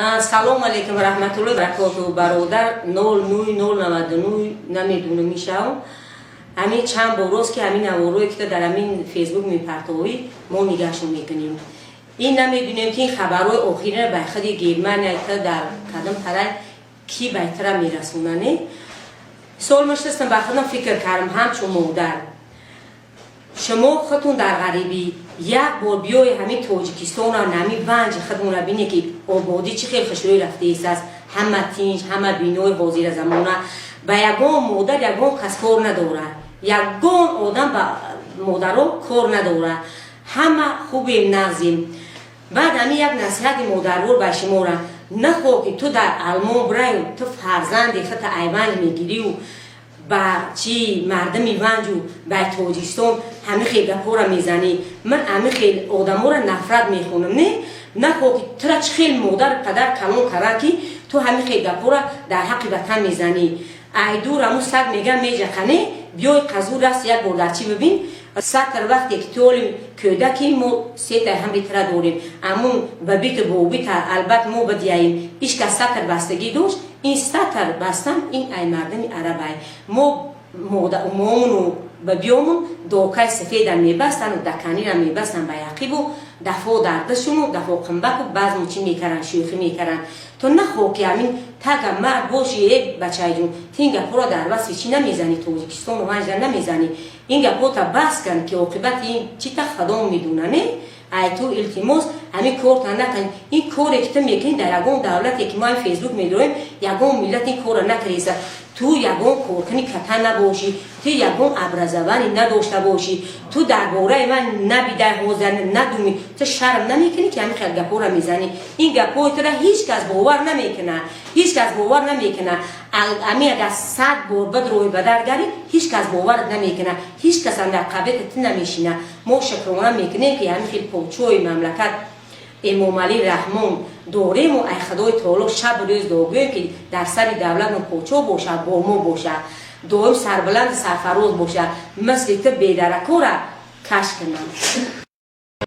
Салом алейкум раҳматуллои баракоту, бародар 09099. Намедунам, мешавам, ҳамин чанд борост, ки ҳамин наворое ки дар ҳамин Фейсбук мепартовӣ, мо нигаҳшон мекунем. Ин намедунем, ки ин хабарҳои охирина ба худи Германия дар кадом тарай ки байтара мерасонане. Сол мешастам, ба худам фикр кардам: ҳамчун модар, шумо худтон дар ғарибӣ, як бор биёи ҳамин Тоҷикистонро, ҳамин Ванҷи худмонро бине, ки ободӣ чӣ хел хушрӯй рафтааст, ҳама тинҷ, ҳама бинои ҳозира замона. Ба ягон модар ягон кас кор надорад, ягон одам ба модаро кор надорад, ҳама хубем, нағзем. Баъд ҳамин як насиҳати модарвор ба шумора: нахоҳ ки ту дар Алмон бираю, ту фарзанди хута ай Ванҷ мегирию, ба чи мардими Ванҷу ба Тоҷикистон ҳамин хел гапҳоро мезанӣ. Ман ҳамин хел одаморо нафрат мехонам. Не, нахоҳ ки тура чӣ хел модар, падар калон кардан, ки ту ҳамин хел гапҳоро дар ҳаққи ватан мезанӣ. Айдур ҳамун саг меган меҷақане, биёй қазу раст як бор дар чӣ бибин сатр. Вақте ки толим кӯдаки мо сетай ҳамри тара дорем, амун ба биту бобита албат мо бадияем, ишка сатр бастагӣ дошт. Ин сатр бастан, ин ай мардими арабай. Мо момуну ба биёмун докаи сафеда мебастану даканира мебастан ба яқибу дафо дардашуну дафо қимбаку баъзму чӣ мекаран, шӯхӣ мекаран. То нахоҳ ки ҳамин тага мард боши, э бачаҷун, ту ин гапҳоро дар васфи чӣ намезанӣ? Тоҷикистону Ванҷа намезанӣ. Ин гапҳота бас кан, ки оқибати ин чӣ та худом медуна. Не, ай ту илтимос, ҳамин корта накун. Ин коре ки ту мекунӣ, дар ягон давлате ки мо ҳамин Фейсбук медорем, ягон миллат ин корро накареса. Ту ягон коркуни ката набошӣ, ту ягон образование надошта бошӣ, ту дар бораи ман набидай, ҳозир надумӣ. Ту шарм намекунӣ, ки ҳамин хел гапҳоро мезанӣ? Ин гапҳои тура ҳеҷ кас бовар намекунад, ҳеҷ кас бовар намекунад. Ами агар 100 бор бидрои ба дар гарӣ, ҳеҷ кас боварат намекунад, ҳеҷ касам дар қабати ту намешинад. Мо шукрона мекунем, ки ҳамин хел подшоҳи мамлакат Эмомалӣ Раҳмон дорему. Ай Худои Таоло шабу рӯз дуогӯем, ки дар сари давлатмон подшоҳ бошад, бо мо бошад, доим сарбаланду сарфароз бошад, мисли ту бедаракора каш кунам.